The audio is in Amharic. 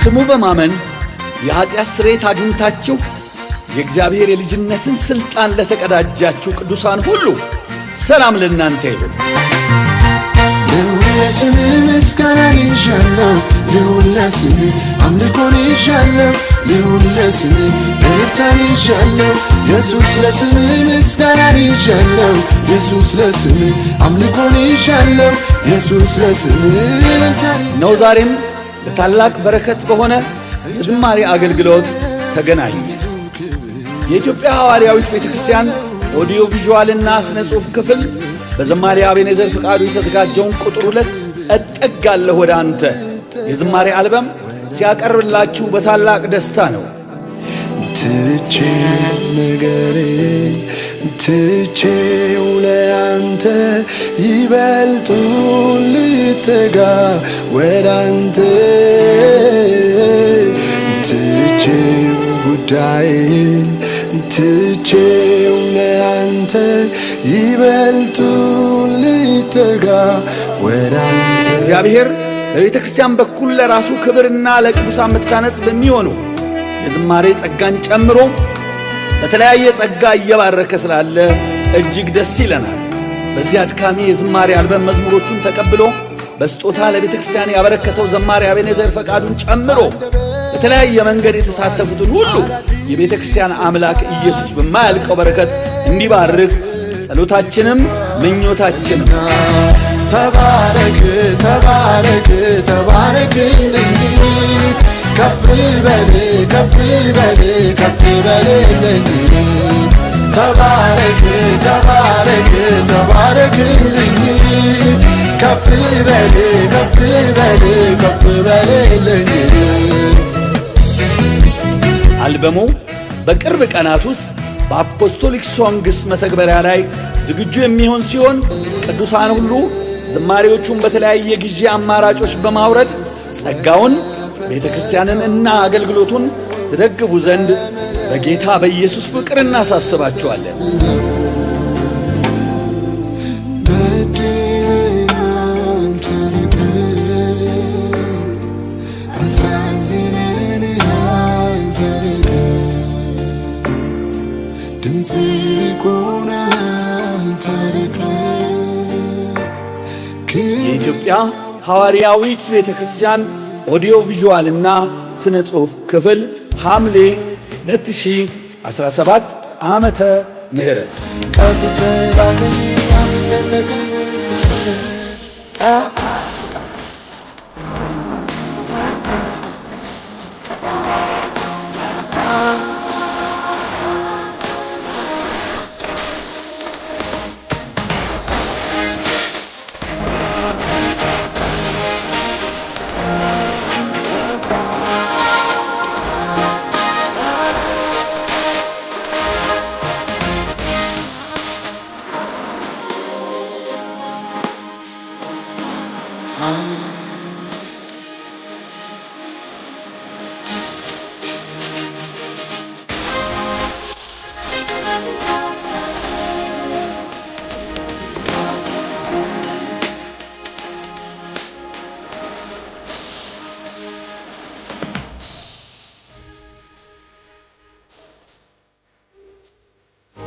በስሙ በማመን የኀጢአት ስርየት አግኝታችሁ የእግዚአብሔር የልጅነትን ሥልጣን ለተቀዳጃችሁ ቅዱሳን ሁሉ ሰላም ለእናንተ ይሁን። ልሁን ለስምህ ምስጋናን ይዣለሁ፣ ልሁን ለስምህ አምልኮን ይዣለሁ፣ ልሁን ለስምህ እልልታን ይዣለሁ። ኢየሱስ ለስምህ ምስጋናን ይዣለሁ፣ ኢየሱስ ለስምህ አምልኮን ይዣለሁ፣ ኢየሱስ ለስምህ እልልታን ነው። ዛሬም ለታላቅ በረከት በሆነ የዝማሬ አገልግሎት ተገናኘ። የኢትዮጵያ ሐዋርያዊት ቤተ ክርስቲያን audio visual ና ሥነ ጽሑፍ ክፍል በዘማሪ አቤኔዘር ፍቃዱ የተዘጋጀውን ቁጥር 2 እጠጋለሁ ወደ አንተ የዝማሬ አልበም ሲያቀርብላችሁ በታላቅ ደስታ ነው። ትቼው ነገሬን፣ ትቼው ለአንተ፣ ይበልጡን ልጠጋ ወደ አንተ። ትቼው ጉዳዬን፣ ትቼው ለአንተ፣ ይበልጡን ልጠጋ ወደ አንተ። እግዚአብሔር በቤተ ክርስቲያን በኩል ለራሱ ክብርና ለቅዱሳን መታነጽ በሚሆኑ የዝማሬ ጸጋን ጨምሮ በተለያየ ጸጋ እየባረከ ስላለ እጅግ ደስ ይለናል። በዚህ አድካሚ የዝማሬ አልበም መዝሙሮቹን ተቀብሎ በስጦታ ለቤተ ክርስቲያን ያበረከተው ዘማሪ አቤኔዘር ፈቃዱን ጨምሮ በተለያየ መንገድ የተሳተፉትን ሁሉ የቤተ ክርስቲያን አምላክ ኢየሱስ በማያልቀው በረከት እንዲባርክ ጸሎታችንም ምኞታችንም። ተባረክ፣ ተባረክ፣ ተባረክልኝ፣ ከፍ በል፣ ከፍ በል፣ ከፍ በልልኝ። ተባረክ፣ ተባረክ፣ ተባረክልኝ፣ ከፍ በል፣ ከፍ በል፣ ከፍ በልልኝ። አልበሙ በቅርብ ቀናት ውስጥ በ Apostolic Songs መተግበሪያ ላይ ዝግጁ የሚሆን ሲሆን ቅዱሳን ሁሉ ዝማሬዎቹን በተለያየ ጊዜ አማራጮች በማውረድ ጸጋውን፣ ቤተ ክርስቲያንን እና አገልግሎቱን ትደግፉ ዘንድ በጌታ በኢየሱስ ፍቅር እናሳስባችኋለን። በድለናል ተርበን፣ አሳዝነንሃል ተርበን፣ ድምፅህ ርቆናል ተርበን። የኢትዮጵያ ሐዋርያዊት ቤተ ክርስቲያን audio visual ና ስነ ጽሑፍ ክፍል፣ ሐምሌ 2017 ዓመተ ምህረት። ቀብተህ አንተ ተቀመጥ።